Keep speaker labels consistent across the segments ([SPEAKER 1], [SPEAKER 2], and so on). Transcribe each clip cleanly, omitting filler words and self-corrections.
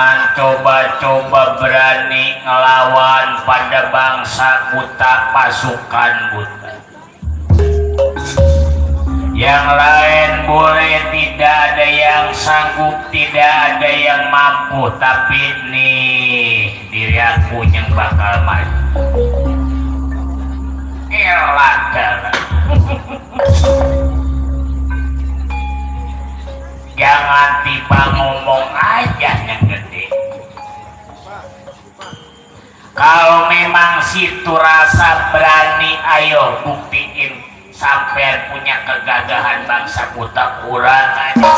[SPEAKER 1] Jangan coba-coba berani ngelawan pada bangsa buta, pasukan buta. Yang lain boleh tidak ada yang sanggup, tidak ada yang mampu, tapi nih diri aku yang bakal maju. Elak. Jangan tiba ngomong aja yang gede. Kalau memang situ rasa berani, ayo buktiin sampai punya kegagahan bangsa buta kurang aja.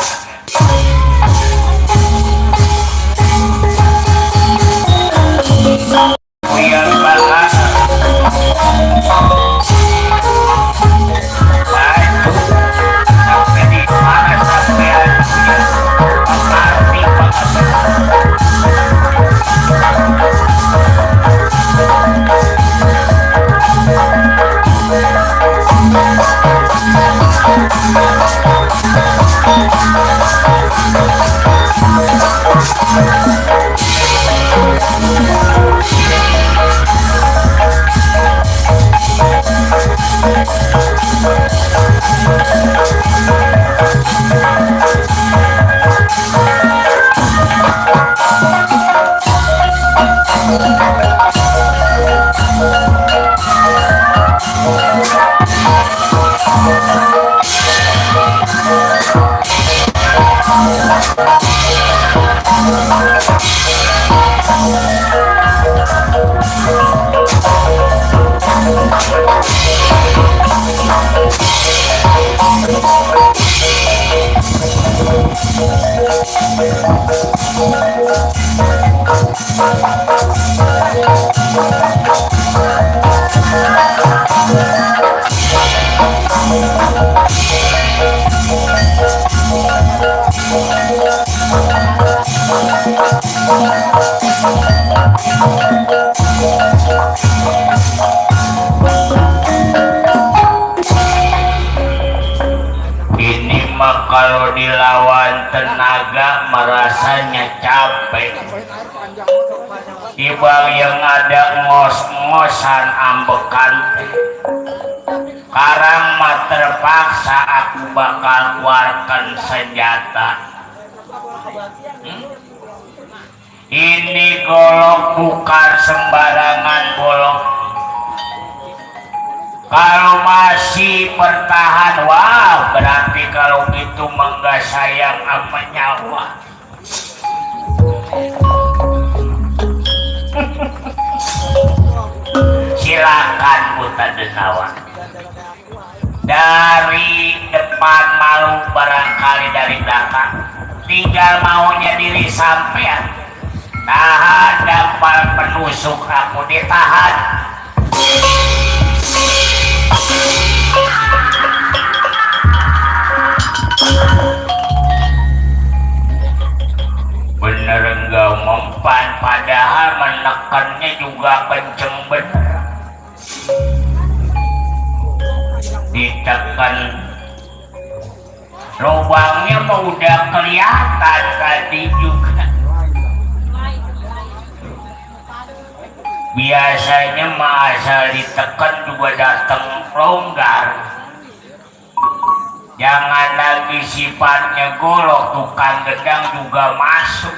[SPEAKER 1] Yang bakal sampai di mana sampai mengerti kalau dilawan tenaga merasanya capek. Tibang yang ada ngos-ngosan ambekan. Karang mah terpaksa aku bakal keluarkan senjata. Ini golok bukan sembarangan golok. Kalau masih bertahan, wah berarti kalau gitu enggak sayang apa nyawa. Silakan buta denawan. Dari depan malu barangkali dari belakang. Tinggal maunya diri sampean. Tahan dampal penusuk aku ditahan. Bener enggak mempan, padahal menekannya juga kenceng bener. Ditekan lubangnya mah udah kelihatan tadi juga. Biasanya mah asal ditekan juga datang longgar. Jangan lagi sifatnya golok, tukang gedang juga masuk.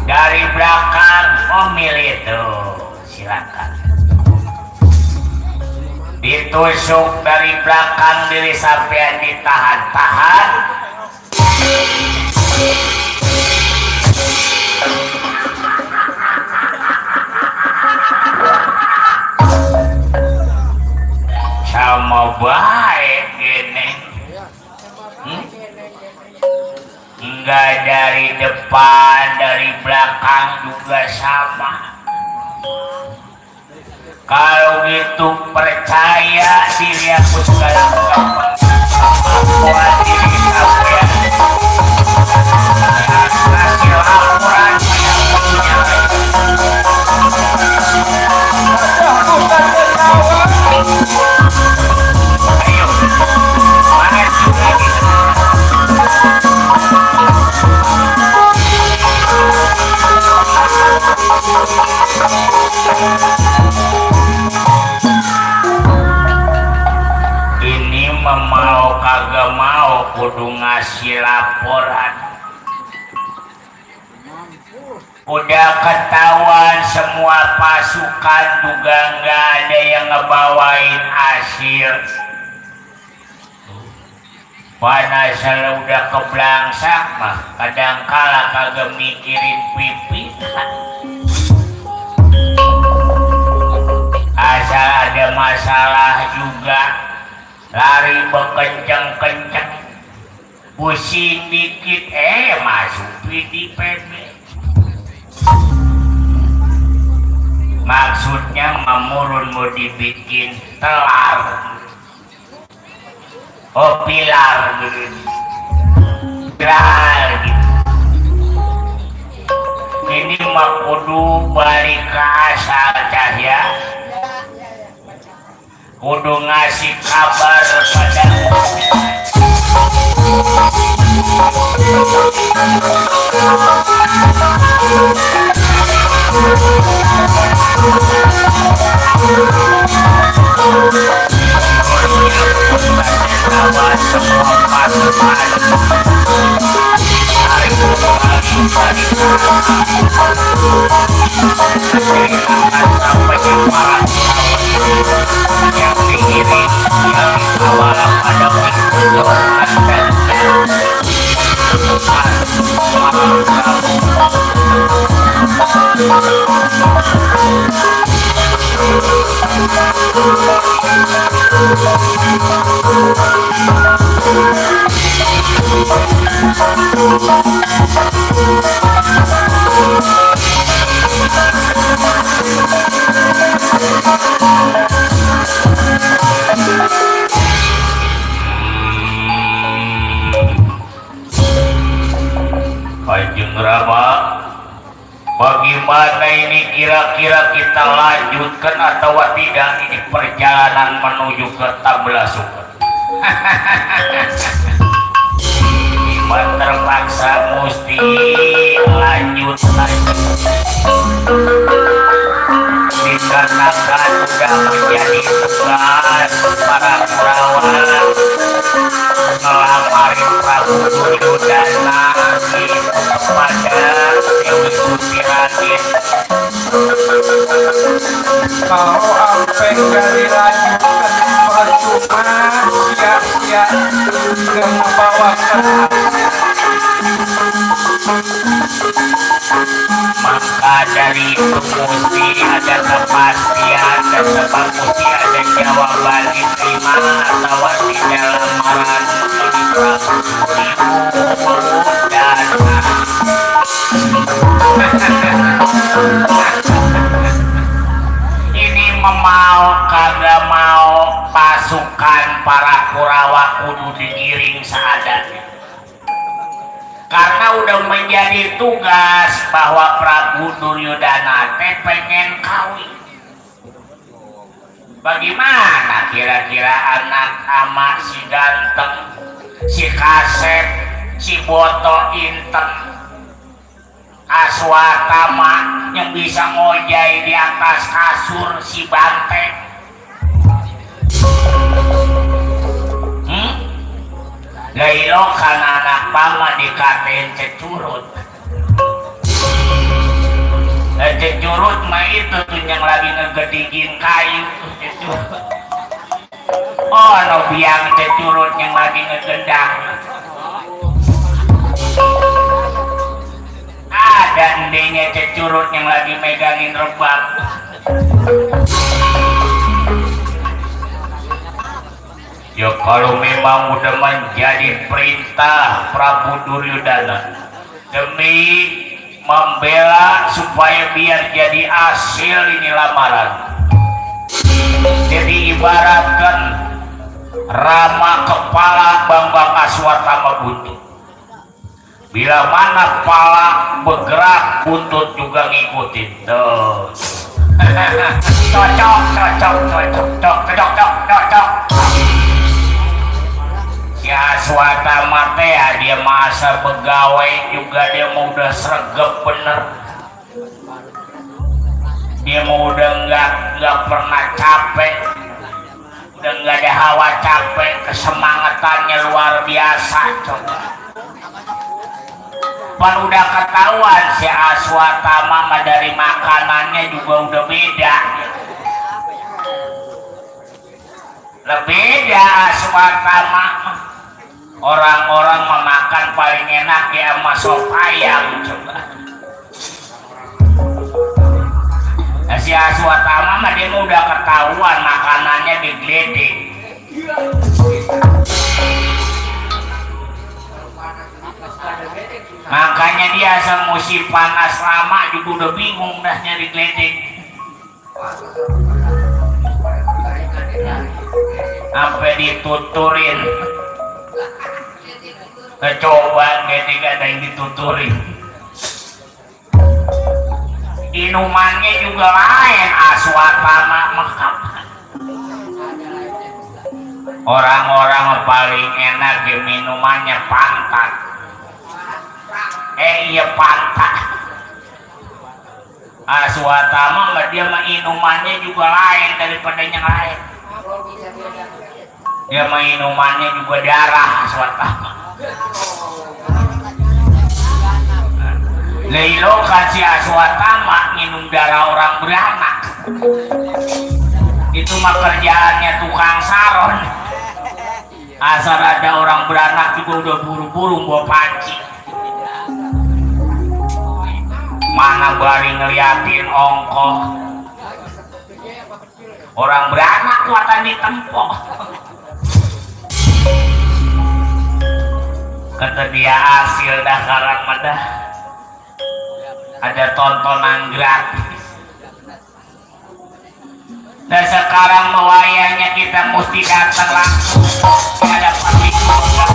[SPEAKER 1] Dari belakang, milih itu, silakan. Ditusuk dari belakang diri sampai ditahan-tahan. Sama baik gini. Enggak dari depan, dari belakang juga sama. Kalau gitu percaya diri aku sekarang kemampuan diri aku ya. Kasih laporan yang punya. Ayo, maju lagi. Ini mau kagak mau kudu ngasih laporan. Udah ketahuan semua pasukan juga nggak ada yang ngebawain hasil. Panasnya udah keblangsak mah kadangkala kagak mikirin pipi. Asal ada masalah juga lari bekenceng-kenceng, pusing dikit masuk PDPB. Maksudnya memurun mau dibikin telar, pilar gitu, pilar gitu. Ini mah kudu balik ke asal cahya, kudu ngasih kabar pada semua pasukan sampai para yang diiring yang dikawal pada minggu Kanjeng Rama, bagaimana ini kira-kira kita lanjutkan atau tidak ini perjalanan menuju ke Tablasuk? Iman terpaksa mesti lanjut dikarenakan sudah menjadi tugas para Kurawa melamar Prabu Duryodana kepada Dewi Sutiratin.
[SPEAKER 2] Kalau ampe gak dilanjutkan percuma sia-sia gak ngebawakan.
[SPEAKER 1] Maka dari itu mesti ada kepastian dan sebab mesti ada jawaban diterima atau tidak lamaran ini Prabu Duryodana. Ini mau kagak mau pasukan para Kurawa kudu digiring seadanya. Karena udah menjadi tugas bahwa Prabu Duryodana pengen kawin. Bagaimana kira-kira anak ama si ganteng, si Kasep, si Boto Inteng, Aswatama yang bisa ngojai di atas kasur si Banteng? Gailo karena anak pama dikatain cecurut. Cecurut mah itu tuh yang lagi ngegedigin kayu. Oh, no biang cecurut yang lagi ngegedang. Ada endenya cecurut yang lagi megangin rebab. Ya kalau memang udah menjadi perintah Prabu Duryodana demi membela supaya biar jadi hasil ini lamaran. Jadi ibaratkan Rama kepala, Bambang Aswatama buntut. Bila mana kepala bergerak, buntut juga ngikutin. Tuh. Cocok. Ya Aswatama teh dia masa pegawai juga dia mau udah sregep bener. Dia mau udah nggak pernah capek, udah nggak ada hawa capek, kesemangatannya luar biasa. Coba pan udah ketahuan si Aswatama mah dari makanannya juga udah beda. Lebih beda Aswatama. Orang-orang memakan paling enak ya sama sop ayam. Coba si Aswatama mah dia udah ketahuan makanannya digledek. Makanya dia asal musim panas lama juga udah bingung dah nyari gledek. Sampai dituturin. Coba gledek ada yang dituturin. Minumannya juga lain Aswatama mekap. Orang-orang paling enak di minumannya pantat. Iya pantat. Aswatama dia mah minumannya juga lain daripada yang lain. Dia mah minumannya juga darah Aswatama. Leilo kasih Aswatama minum darah orang beranak. Itu mah kerjaannya tukang saron. Asal ada orang beranak juga udah buru-buru bawa panci. Mana bari ngeliatin ongkoh. Orang beranak kuatan ditempok. Kata dia hasil dakaran madah. Ada tontonan gratis. Dan sekarang mewayangnya kita mesti datang langsung. Ada perlindungan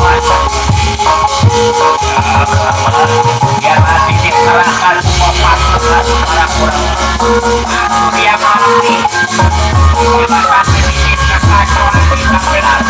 [SPEAKER 1] biar nanti dikerahkan semua pasukan para kurang. Dia mati. Kita sampai di sini kekacauan kita benar.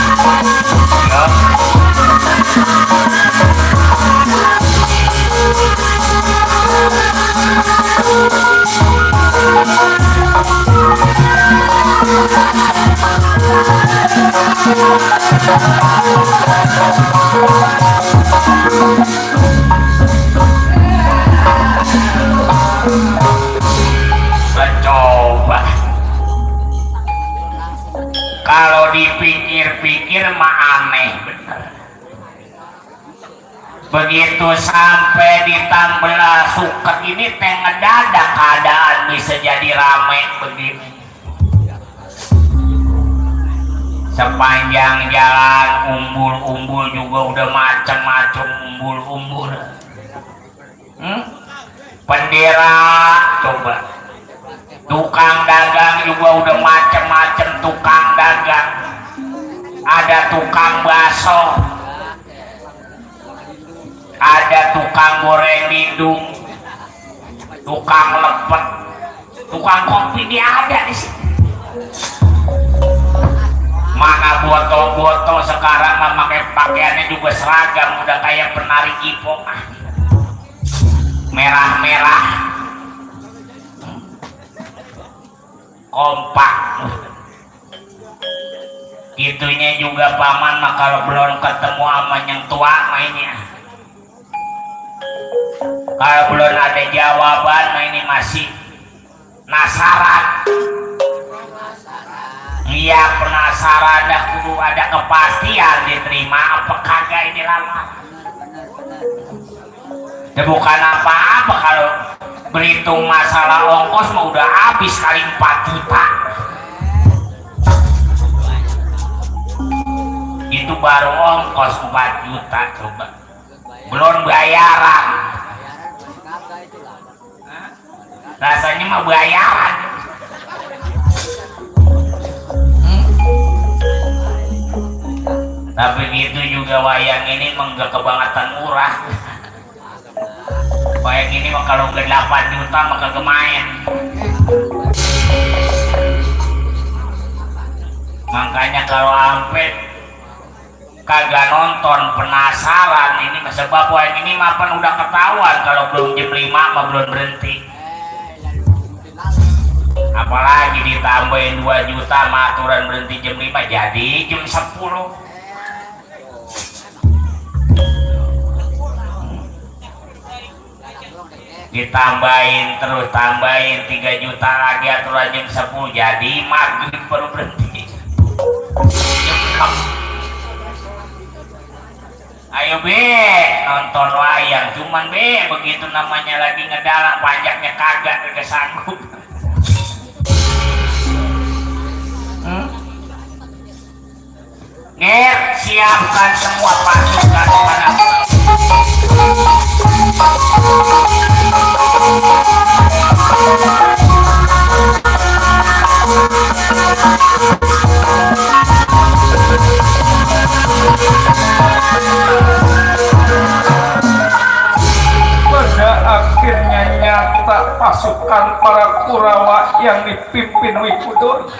[SPEAKER 1] Coba kalau dipikir-pikir mah aneh bener. Begitu sampai di Tambela Suket ini teh ngedadak keadaan bisa jadi rame begini. Sepanjang jalan umbul-umbul juga udah macam-macam umbul-umbul. Bendera coba. Tukang dagang juga udah macam-macam tukang dagang. Ada tukang bakso. Ada tukang goreng lindung. Tukang lepet. Tukang kopi dia ada di sini. Mana boto-boto sekarang memakai pakaiannya juga seragam udah kayak penari Ipoh. Merah-merah. Kompak. Itunya juga paman mah kalau belum ketemu sama yang tua mainnya. Kalau belum ada jawaban nah ini masih penasaran. Iya penasaran dah kudu ada kepastian diterima apa kagak ini lama. Ya bukan apa-apa kalau berhitung masalah ongkos mah udah habis kali 4 juta. Itu baru ongkos 4 juta coba. Belum bayaran. Rasanya mah bayaran. Tapi gitu juga wayang ini enggak kebangetan murah. Wayang ini mah kalau ke 8 juta mah kagak main. Makanya kalau ampe kagak nonton penasaran ini sebab wayang ini mah kan udah ketahuan kalau belum jam 5 mah belum berhenti. apalagi ditambahin 2 juta aturan berhenti jam 5 jadi jam 10. Ditambahin terus tambahin 3 juta lagi aturan jam 10 jadi maghrib baru berhenti. Ayo be nonton wayang cuman be begitu namanya lagi ngedalang pajaknya kagak sanggup. Nger siapkan semua pasukan para
[SPEAKER 2] pada akhirnya nyata pasukan para Kurawa yang dipimpin Wikudur.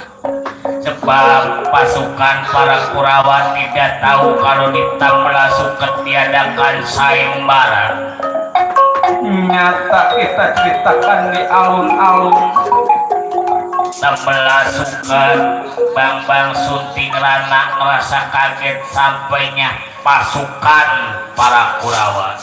[SPEAKER 1] sebab pasukan para Kurawa tidak tahu kalau kita melasuk ketiadakan sayembara.
[SPEAKER 2] Nyata kita ceritakan di alun-alun.
[SPEAKER 1] Melasukkan Bang Sunting Rana ngerasa kaget sampainya pasukan para Kurawa.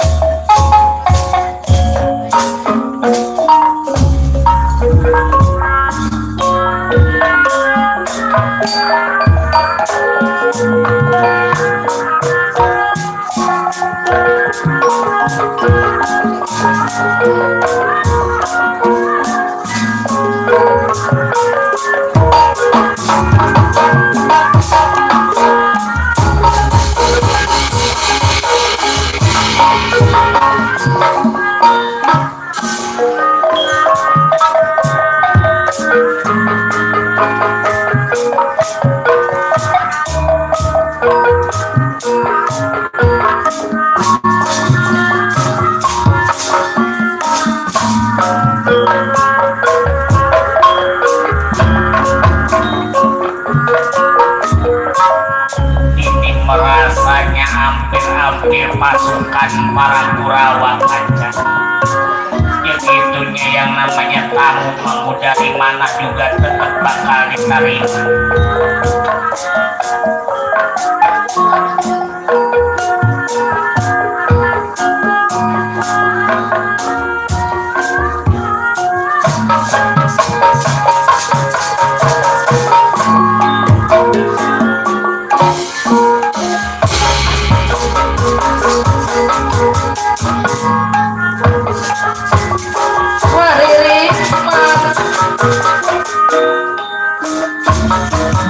[SPEAKER 1] Merasanya hampir pasukan para Kurawa kaca. Yang itunya yang namanya tamu mau dari mana juga tetap bakal diterima.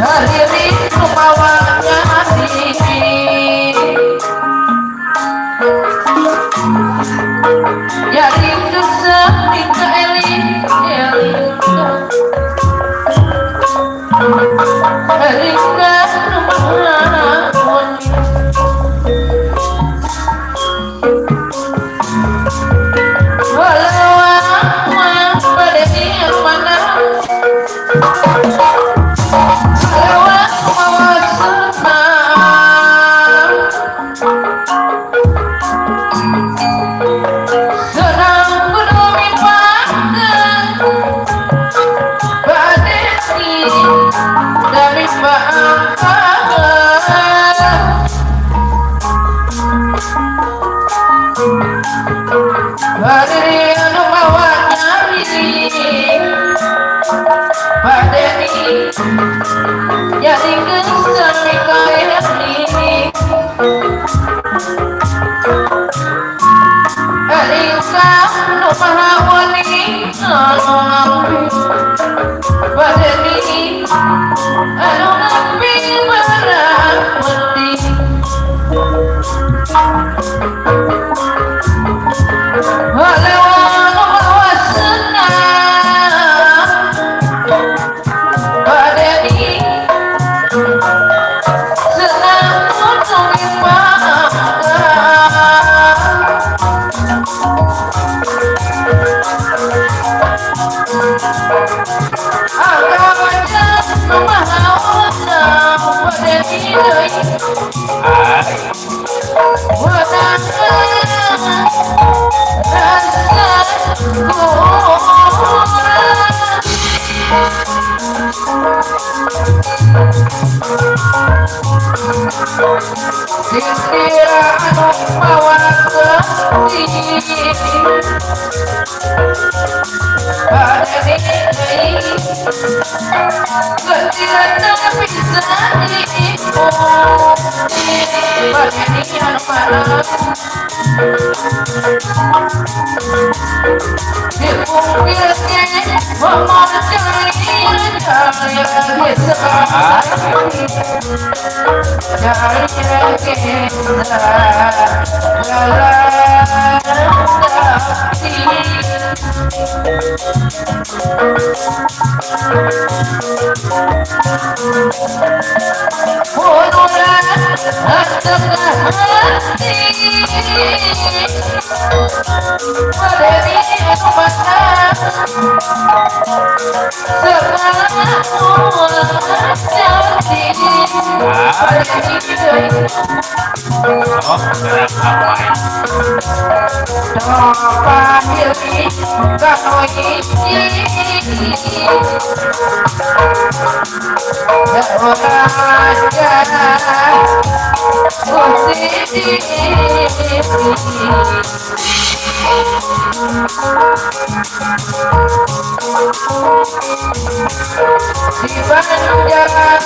[SPEAKER 3] Hadirin rumawanya jadi dosa tika eling Erika rumah walau pada dia mana Hadirin bawa nyari Badeni jadi kesal kaya ini Erika rumah wani Badeni anu nabi berawati Halewan bawa senang Badeni senang untuk Agawajan memahawana Badeni Dikira anu mawa sedih pada diri ketika tak bisa diikuti pada diri anu malam dipungkirnya memandang jaya
[SPEAKER 1] Oh, gerak apa ya?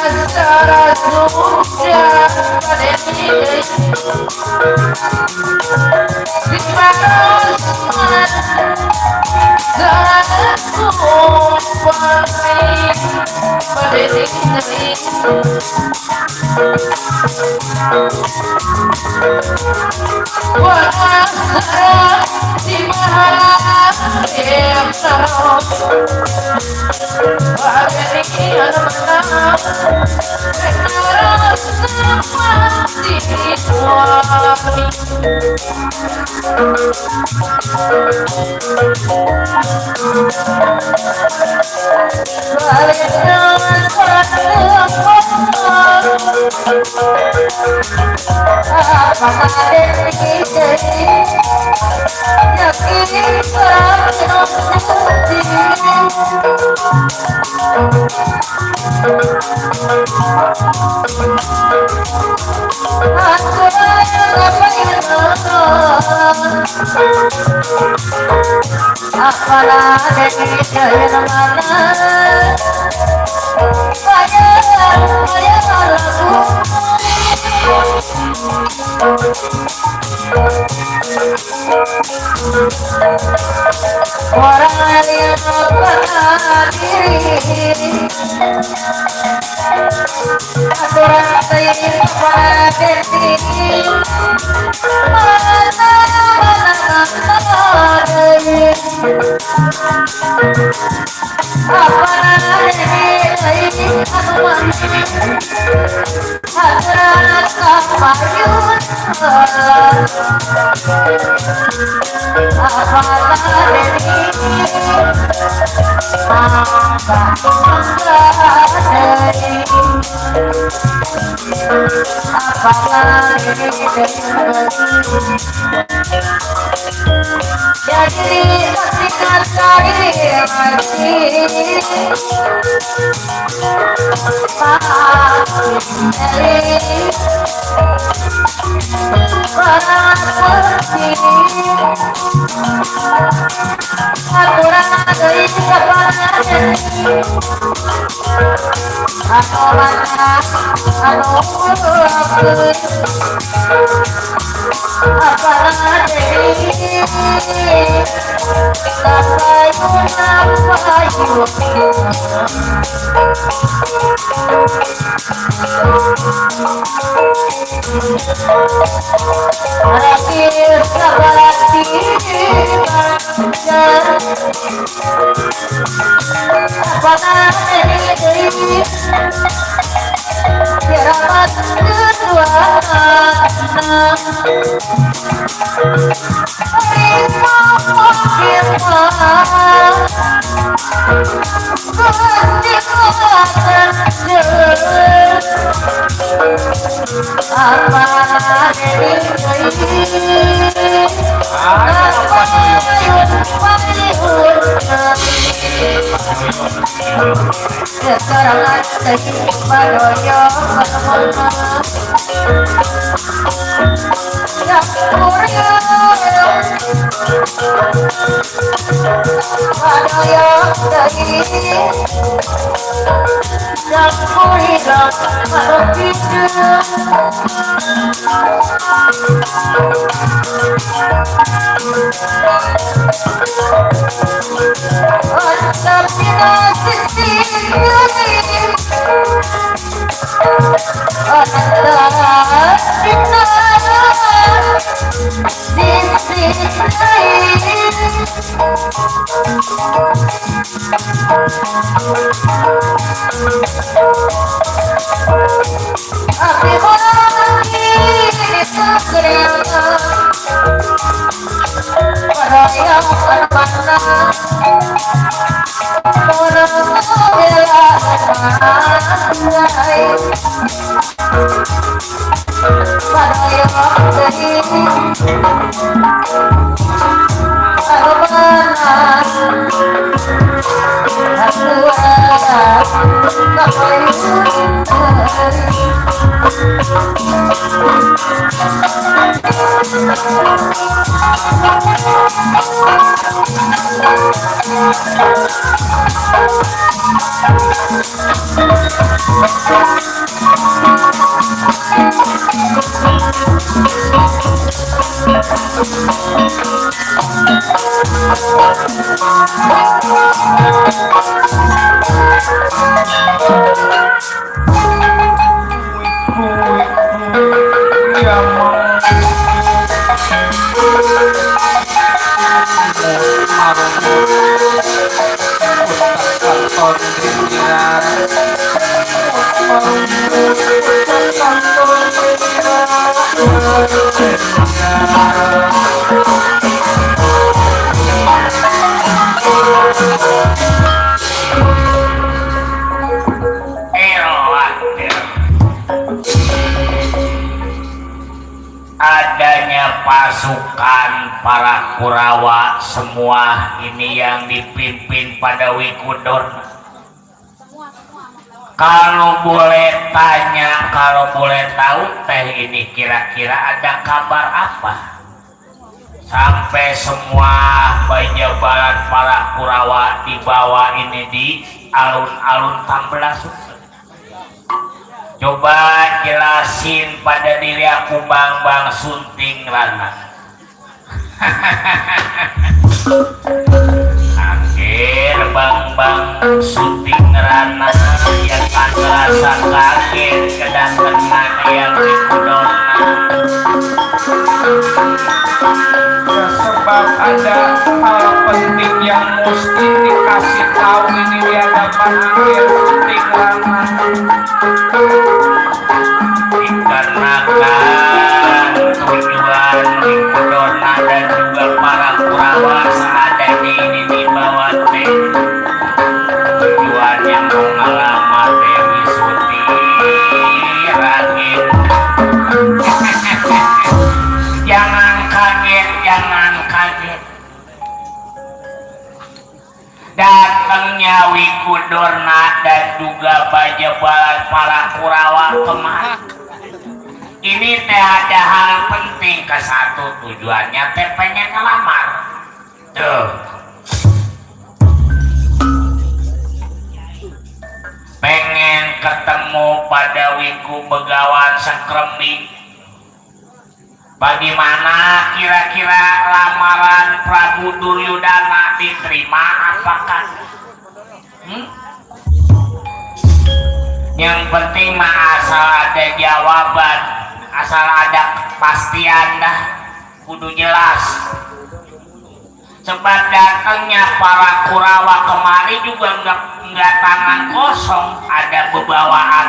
[SPEAKER 3] secara sudah pada diri di batas pada diri wajah di malam yang terang pada diri anak-anak seperti suami apalah dari jaya mana saya lagu orang yang pernah diri aturan saya pada diri jadi ketika saya mati para putih aturan dari kepanan anu lana anu lapus apalah jadi Sekarang dari Badoyo Permana Yang Kurya Badoyo dari Yang Kurya Kalau hidup Antap tidak sisir Antap tidak Api lagi disegerang Pada yang mana Orang bela manai Pada yang jadi Aku mana Aku ada Sampai
[SPEAKER 1] adanya pasukan para Kurawa semua ini yang dipimpin pada Wikudor. Kalau boleh tanya, kalau boleh tahu teh ini kira-kira ada kabar apa? Sampai semua bajabalan para Kurawa dibawa ini di alun-alun Tambelasuk. Coba jelasin pada diri aku Bang Sunting Rana. Akhir Bang Sunting Rana yang kan rasa kaget kedatangan yang dikudona.
[SPEAKER 2] Sebab ada hal penting yang mesti dikasih tahu ini di hadapan akhir Sunting Rana.
[SPEAKER 1] Dikarenakan tujuan Wikudona dan juga para Kurawa seadanya ini dibawa teh tujuannya mengalamar Dewi Suti Rangit. Jangan kaget datangnya Wikudona dan juga bajabalan para Kurawa kemari. Ini teh ada hal penting ke satu, tujuannya teh pengen ngelamar. Tuh. Pengen ketemu pada Wiku Begawan Sekrembi. Bagaimana kira-kira lamaran Prabu Duryudana diterima apakah? Yang penting mah asal ada jawaban, asal ada kepastian dah, kudu jelas. Sebab datangnya para Kurawa kemari juga enggak tangan kosong, ada bebawaan.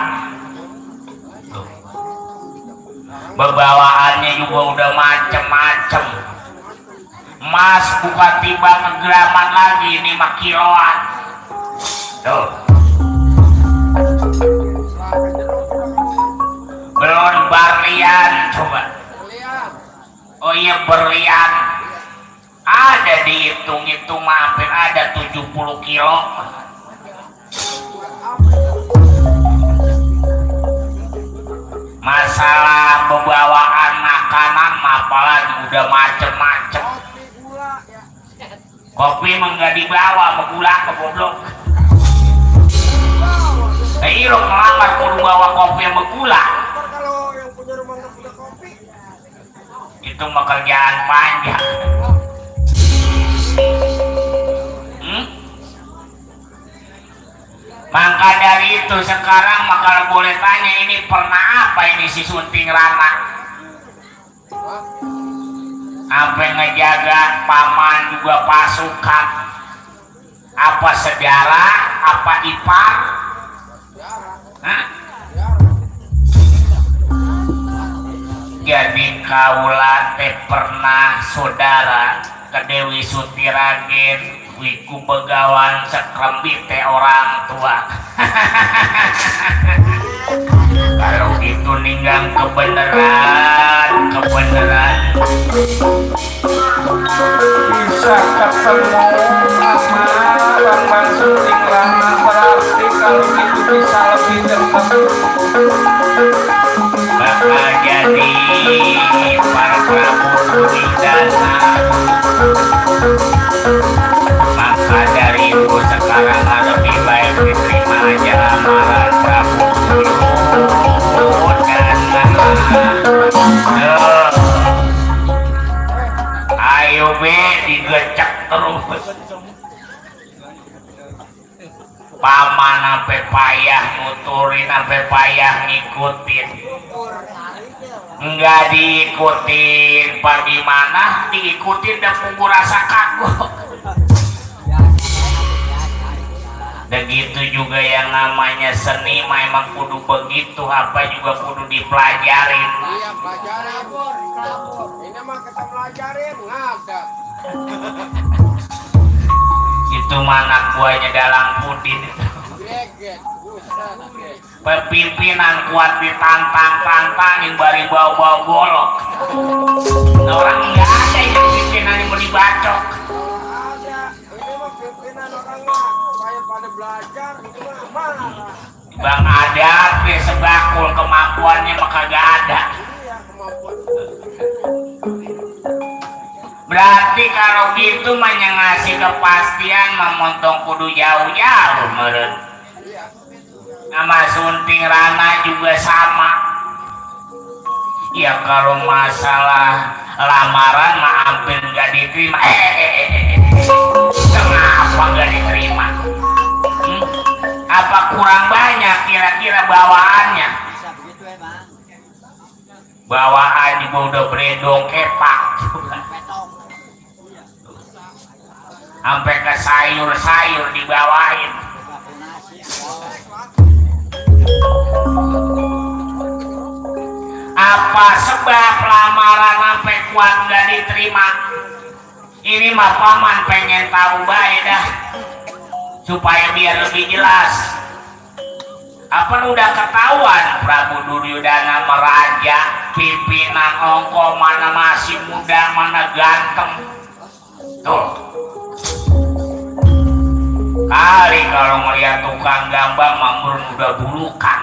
[SPEAKER 1] Bebawaannya juga udah macem-macem. Emas bukan tiba ngegeraman lagi, ini mah kiloan. Tuh. Belum berlian coba. Oh iya berlian. Ada dihitung-hitung hampir ada 70 kilo. masalah pembawaan makanan apalagi udah macem-macem. Kopi mah nggak dibawa gula ke goblok. Irok melamar kudu bawa kopi sama gula.
[SPEAKER 4] Kalau yang punya rumah nggak punya kopi,
[SPEAKER 1] Itu mah kerjaan panjang. Maka dari itu sekarang maka boleh tanya ini pernah apa ini si Sunting Rana? Sampai ngejaga paman juga pasukan. Apa sejarah? Apa ipar? Hah? Jadi kaula teh pernah saudara ke Dewi Sutiragen wiku begawan sekrembit teh orang tua. Kalau itu ninggang kebenaran
[SPEAKER 2] Bisa ketemu sama Bambang Sunting Rana, berarti kalau itu bisa lebih dekat.
[SPEAKER 1] bakal jadi para Prabu Widana. Maka dari itu sekarang lebih baik diterima aja lamaran Prabu Duryodana. Ayo be digecek terus. Paman sampai payah nuturin, sampai payah ngikutin. Enggak diikutin, bagaimana diikutin dan punggu rasa kagok. Begitu juga yang namanya seni memang kudu begitu, apa juga kudu dipelajarin.
[SPEAKER 4] iya pelajaran bor. Ini mah kita pelajarin ngagak.
[SPEAKER 1] Itu mana kuahnya dalam pudin itu.
[SPEAKER 4] Greget, buset.
[SPEAKER 1] Pepimpinan kuat ditantang-tantangin bari bau-bau golok. Orang nggak ada yang pimpinan yang mau dibacok.
[SPEAKER 4] Ada, ini mah pimpinan orang mah supaya pada belajar itu mah marah.
[SPEAKER 1] Bang ada sebakul kemampuannya mah kagak ada.
[SPEAKER 4] Iya kemampuan.
[SPEAKER 1] Berarti kalau gitu mah yang ngasih kepastian memontong kudu jauh-jauh meren.
[SPEAKER 4] Iya.
[SPEAKER 1] Nama Sunting Rana juga sama. Ya kalau masalah lamaran mah hampir nggak diterima. Kenapa nggak diterima? Apa kurang banyak kira-kira bawaannya? Bawaan juga udah beredong kepak. Sampai ke sayur-sayur dibawain. Apa sebab lamaran sampai kuat gak diterima? Ini mah paman pengen tahu baik dah, supaya biar lebih jelas. Apa udah ketahuan Prabu Duryodana meraja, pimpinan ongko mana masih muda, mana ganteng. Tuh. Kali kalau melihat tukang gambar mamur udah bulukan.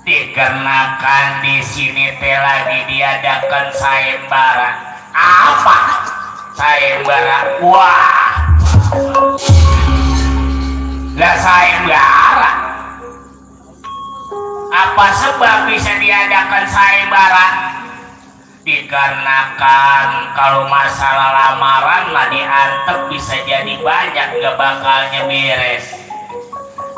[SPEAKER 1] Dikarenakan di sini teh lagi diadakan sayembara. Apa? Sayembara. Wah. Lah sayembara. Apa sebab bisa diadakan sayembara? Dikarenakan kalau masalah lamaran lah diantep bisa jadi banyak, gak bakalnya beres.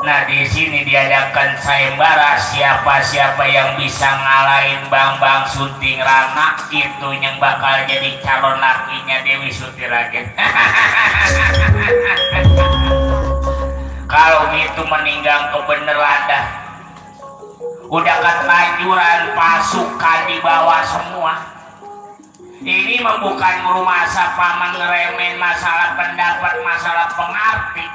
[SPEAKER 1] Nah di sini diadakan sayembara, siapa-siapa yang bisa ngalahin Bambang Sunting Rana itu yang bakal jadi calon lakinya Dewi Sutiragen. Kalau gitu meninggal kebeneran dah. Udah keterlanjuran pasukan di bawah semua. Ini mah bukan ngerumasa paman ngeremen masalah pendapat, masalah pengarti.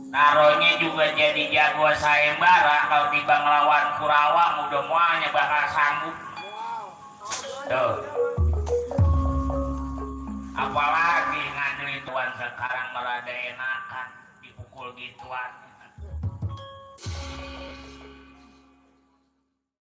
[SPEAKER 1] Taruhnya juga jadi jago sayembara, kalau tiba ngelawan Kurawa udah muanya bakal sanggup. Tuh. Apalagi ngandelin tuan zaman sekarang merada enakan dipukul gituan.